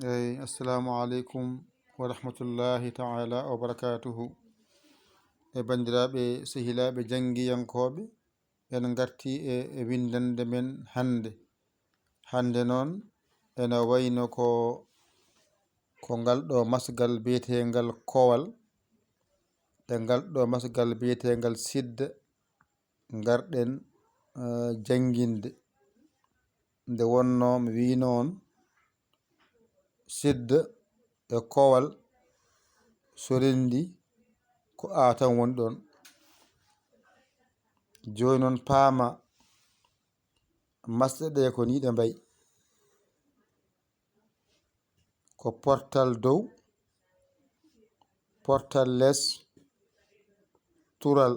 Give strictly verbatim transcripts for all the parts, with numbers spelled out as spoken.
Eyi, assalamu aleykum wa rahmatullahi ta'ala wa barakatuhu. E banndiraaɓe, sehilaaɓe, janngiyankooɓe, en ngartii e, e winndannde men hannde. Hannde noon, ena wayno ko, ko ngal ɗo masgal biyeteengal kowal, e ngal ɗo masgal biyeteengal sidda, ngarɗen, eh, jannginde. Nde wonnoo mi wiino on, sidda e kowal so renndi ko a tan woni ɗoon. Jooni noon paama masɗe ɗe ko nii ɗe mbayi. Ko portal dow, portal les, tural,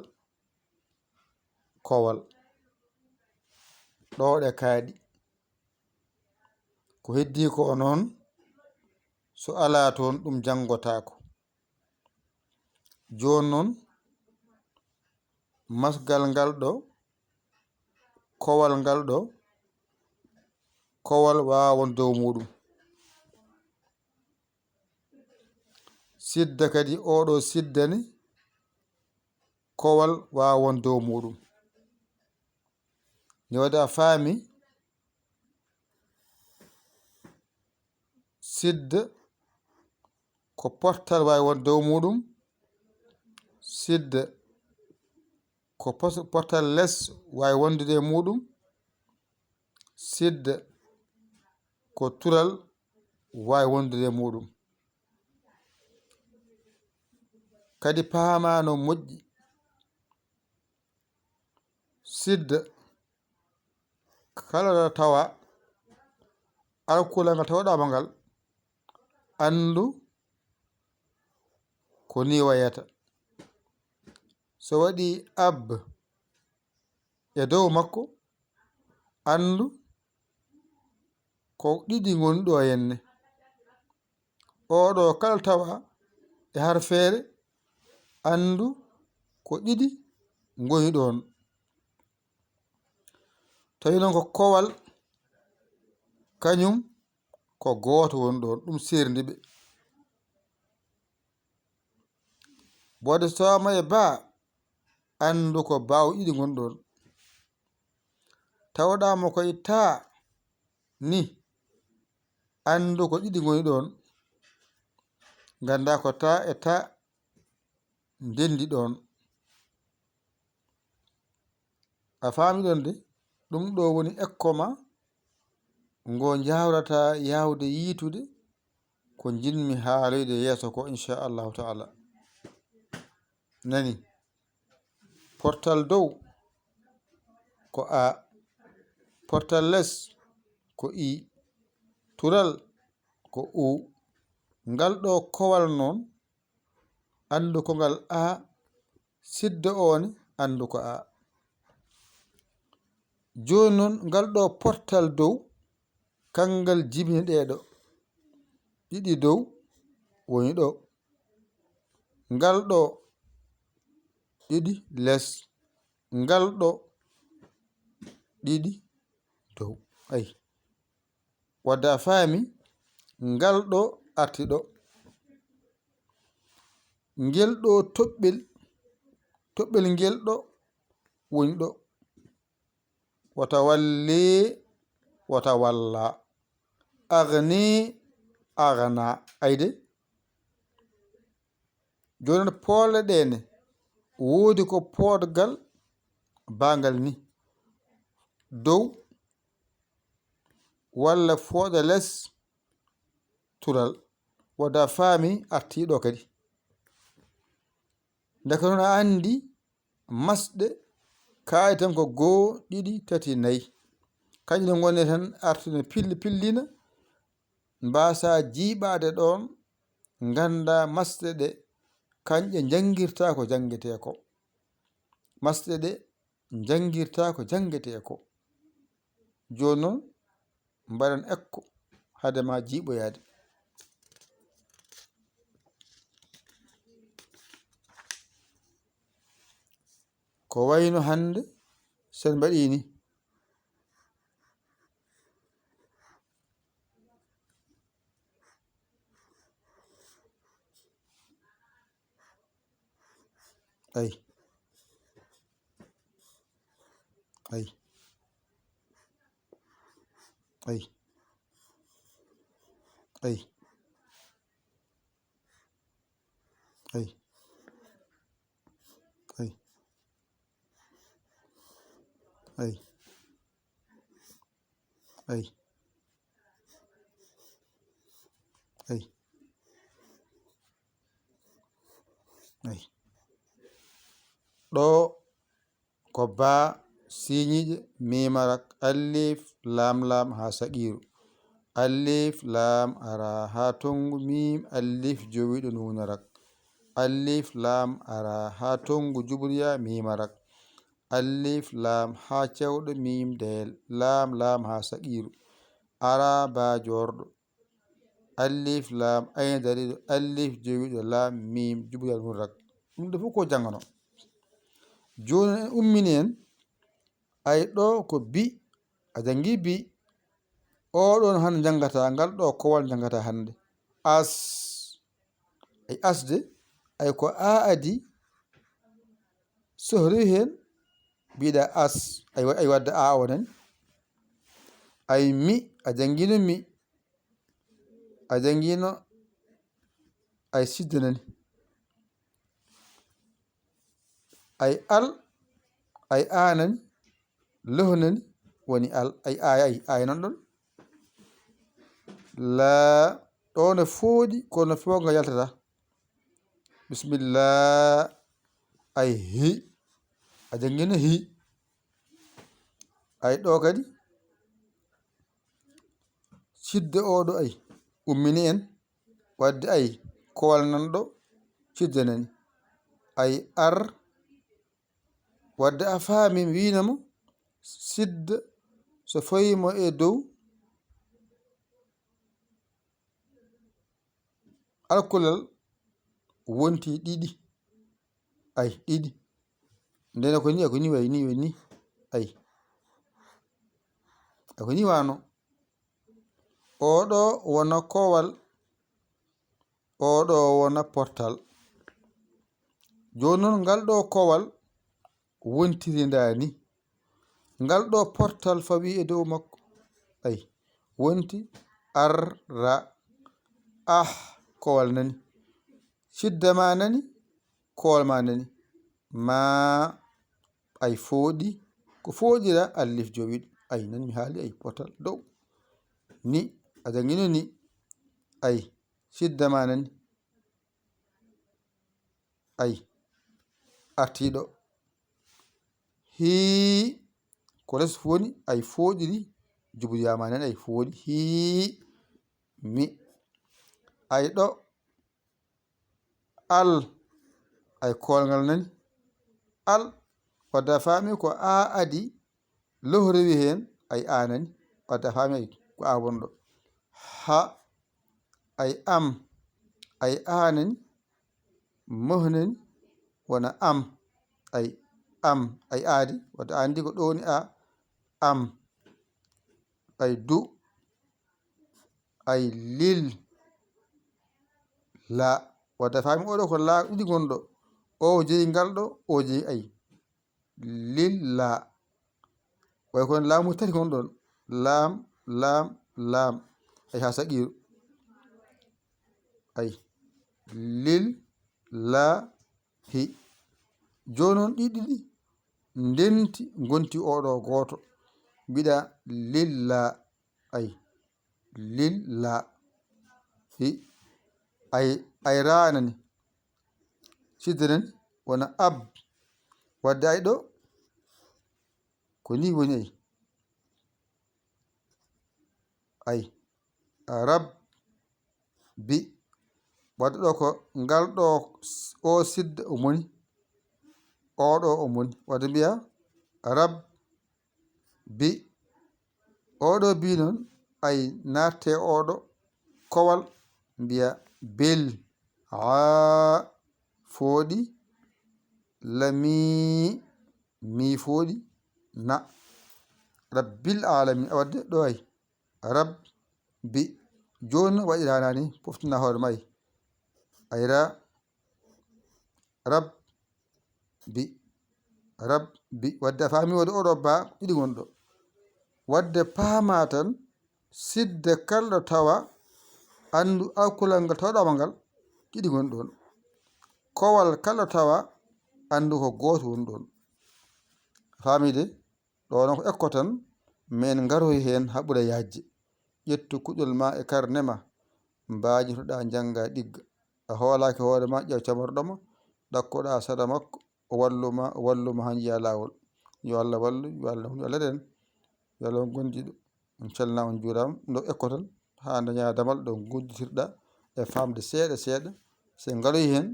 kowal. Ɗo ɗe kaaɗi. Ko heddii ko noon, so alaa toon, ɗum janngotaako. Jooni noon, masgal ngal ɗo, kowal ngal ɗo, kowal waawaa won dow muuɗum. Sidda kadi, oo ɗo sidda ni, kowal waawaa won dow muuɗum. Ni waɗi a faami, sidda ko portal waawi won dow muuɗum, sidda ko pos-, portal les waawi wondude e muuɗum, sidda ko tural waawi wondude e muuɗum. Kadi paamaano moƴƴi, sidda kala ɗo tawa alkulal ngal tawɗaama ngal, anndu ko ni wayata. So waɗi ab e dow makko, anndu ko ɗiɗi ngoni ɗo henne. Oo ɗo kala tawa e harfeere, anndu ko ɗiɗi ngoni ɗoon. Tawi noon ko kowal, kañum ko gooto woni ɗoon, ɗum seerndi ɓe. Boode so tawaama e baa, anndu ko baaw ɗiɗi ngoni ɗoon. Tawɗaama ko e taa ni, anndu ko ɗiɗi ngoni ɗoon. Nganndaa ko taa e taa ndenndi ɗoon. A faami ɗoon de? Ɗum ɗo woni ekko ma, ngo njaawrata yaawde yiitude ko njiɗmi haaloyde yeeso ko, inchallahu taala. Nani? Portal dow ko A, portal les ko I, tural ko U. Ngal ɗo kowal noon, anndu ko ngal A, sidda o ne, anndu ko A. Jooni noon, ngal ɗo portal dow, kanngal jibini ɗee ɗo. Ɗiɗi dow woni ɗo. Ngal ɗo ɗiɗi les. Ngal ɗo ɗiɗi dow. Ayi. Wadde a faami, ngal ɗo arti ɗo. Ngel ɗo toɓɓel, toɓɓel ngel ɗo woni ɗo. Wata walli, wata walla. Agni, agna. Ayde? Jooni noon, poole ɗe ne, woodi ko poodgal baangal ni, dow walla fooɗa les tural. Wadde a faami, artii ɗo kadi. Ndeke noon a anndi masɗe kaaɗe tan ko goo, ɗiɗi, tati, nayi. Kañum ne ngoni tan artude pilli pillina, mbaasaa jiiɓaade ɗoon, nganndaa masɗe ɗe, kañƴe njanngirtaa ko janngetee ko. Masɗe ɗe njanngirtaa ko janngetee ko. Jooni noon, mbaɗen ekko hade ma jiiɓoyaade. Ko wayno hannde sen mbaɗi ni. Ay. Ay. Ay. Ay. Ay. Ay. Ay. Ay. Ay. Ay. Ɗo ko baa siiñiiɗe miima rak, alif, laam, laam haa saqiiru. Alif, laam, ara haa tonngu miim, alif jowiiɗo nuuna rak. Alif, laam, ara haa tonngu jubriya miima rak. Alif, laam, haa cewɗo miim deel. Laam, laam, haa saqiiru. Ara baa joorɗo. Alif, laam, ayna dariiɗo. Alif jowiiɗo, laam, miim jubriya nuuna rak. Ɗum ɗo fof ko janngano. Jooni en ummini en. Ay, ɗo ko bi. A janngi bi. Oo ɗoon hannde njanngata, ngal ɗo kowal njanngata hannde. As. Ay, asde. Ay, ko a adi. So rewi heen, mbiɗa as. Ay, wa-, ay wadde a o nani. Ay, mi. A janngino mi. A janngino ay sidde nani. Ay al, ay a nani, loh nani, woni al, ay, ay, ay, ay noon ɗon. Laa, ɗo ne fooɗi, kono fof nga yaltata. Bismillah, ay hi, a janngino hi. Ay ɗo kadi, sidde oo ɗo ay, ummini en, wadde ay, kowal nan ɗo, sidde nani. Ay ar, wadde a faami, mi wiino mo, sidde so fawi mo e dow, alkulal wonti ɗiɗi. Ay, ɗiɗi. Ndeen ko ni, ko ni wayi, ni wayi ni. Ay. Ko ni wano. Oo ɗo wona kowal. Oo ɗo wona portal. Jooni noon, ngal ɗo kowal wontiri ndaa ni. Ngal ɗo portal fawi e dow makko. Ay, wonti ar ra. Ah, kowal nani. Sidda ma nani, kowal ma nani. Ma, ay fooɗi. Ko fooɗira alif jowiiɗo. Ay, nani mi haali ay portal dow. Ni, a janngino ni. Ay, sidda ma nani. Ay, artiiɗo. Hii, ko les woni, ay fooɗiri, jubuyaama nen, ay fooɗi. Hii, mi. Ay ɗo, al, ay koolngal nani. Al, wadda faami ko a adi, loh rewi heen, ay a nani, wadda faami ay ko a wonɗo. Ha, ay am, ay a nani, moh nani, wona am, ay am, ay aadi, wadda a anndi ko ɗo woni a, am, ay du, ay lil, la, wadda faami oɗo ko la ɗiɗi gonɗo, o jeyi ngal ɗo, o jeyi ay. Lilla. Way kono laamu tati kon ɗon. Laam, laam, laam. Ay, haa saqiiru. Ay. Lil, la, hi. Jooni noon ɗiɗi ɗi ndenti ngonti oɗo gooto. Mbiɗa lilla. Ay. Lilla. Hi. Ay, ay raanani. Sidde nani wona ab. Wadde ay ɗo, ko ni woni ay. Ay. Rab. Bi. Wadde ɗo ko ngal ɗo, o sidde o moni. O ɗo o moni. Wadde mbiya rab. Bi. Oɗo bi noon, ay natte oɗo kowal, mbiya bil, aa fooɗi, lami, mi fooɗi, na. Rabbil alamin, a wadde ɗo ay. Rab, bi. Jooni noon waɗiranani, poftina hoore ma ay. Ayra, rab, Rabbi. Wadde a faami wonde oɗo ba ɗiɗi woni ɗo. Wadde paama tan, sidde kalɗo tawa, anndu alkulal ngal tawɗaama ngal, ɗiɗi woni ɗoon. Kowal kalɗo tawa, anndu ko gooto woni ɗoon. A faami de? Ɗo noon ko ekko tan, men ngaroy heen haa ɓura yaajde. Ƴettu kuɗol ma e karne ma, mbaajotoɗaa njannga ɗigga. A hoolaaki hoore ma, ƴeew camarɗo ma, ɗakkoɗaa sada makko, o wallu ma, o wallu ma haa njiyaa laawol. Yo Allah wallu, yo Allah hunnu Allah den. Yo Allah on gondiɗo. On calna on juuraama. Ɗo ekko tan, haa dañaa damal ɗo ngudditirɗa e faamde seeɗa seeɗa. Se ngaroy heen,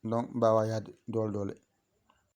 ɗon mbaawa yahde doole doole.